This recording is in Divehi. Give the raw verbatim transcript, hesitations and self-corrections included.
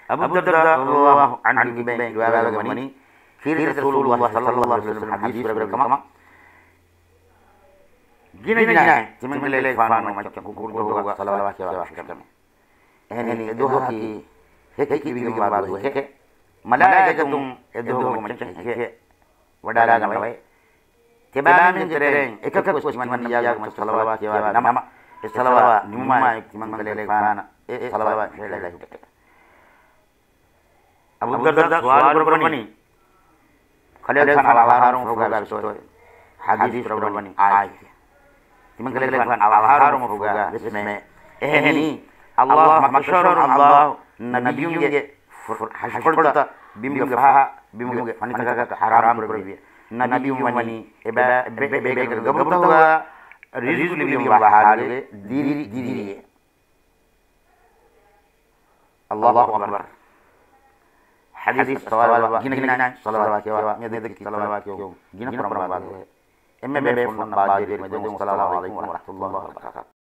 އަބޫ ދަރްދާ ރަޟިޔަﷲ ޢަންހު ގެ ބައިން ރިވާވެގެން ވަނީ، ކީރިތި ރަސޫލުﷲ ޞައްލަﷲ ޢަލައިހި ވަސައްލަމަ ޙަދީޘް ކުރެއްވި ކަމަށް، ގިނަ ގިނަ ތިމަންގަލޭގެފާނު މައްޗަށް ކުކުރުދުވަހުގަ ޞަލަވާތް ކިޔަވާ ފެށިކަމެއް. އެހެނީ އެ ދުވަހަކީ ހެކި ކިބިގެންވާ ދުވަހެކޭ. މަލާއިކަތުން އެ ދުވަހުގެ މައްޗަށް ހެކި ވަޑާގަންނަވައި، ތިބާމީހުންގެ ތެރެއިން އެކަކުވެސް ތިމަން ނަބިއްޔާގެ މައްޗަށް ޞަލަވާތް ކިޔަވާ ނަމަ، އެ ޞަލަވާތް ނިމުމާއެކު ތިމަންގަލޭގެފާނަށް އެ ޞަލަވާތް ހޭޅައި ހުއްޓެވެ. އަބޫ ދަރްދާ ސުވާލު ކުރައްވަނީ، ކަލޭގެފާނު އަވަހާރަވުމަށްފަހުގަ ވެސްތޯއޭ ޙަދީޘް ކުރައްވަނީ އާއެކޭ. ތިމަންކަލޭގެފާނު އަވަހާރަވުމަށްފަހުގަ ވެސްމެ. އެހެނީ، ﷲ މައްޗަށް ﷲ ނަބިއްޔުންގެ ފު-، ހަށިކޮޅުތައް ބިމުގެ ފަހަށް ބިމުގެ ފަނިތަކަކަށް ޙަރާމް ކުރެއްވި. ނަބިއްޔުން ވަނީ އެބަ-، އެބެ-، އެބޭކަލުގެ ގަބުރުތަކުގަ ރިޒުޤު ލިބިގެންވާ ޙާލުގެ ދިރި-، ދިރިއޭ. ﷲ އަކްބަރު. ޙަދީޘް ސަވާލު ގިނަ ގިނަ ޞަލަވާތް ކިޔަވާ، މިއަދަކީ ޞަލަވާތް ކިޔެވުން ގިނަ ކުރަންވާ ދުވަހެއް. އެންމެ ބޭފުޅުންނަށް ބާއްޖަވެރި މެދުވެރިން، އައްސަލާމު ޢަލައިކުމް ވަރަޙްމަތުﷲ ވަބަރަކާތުހު.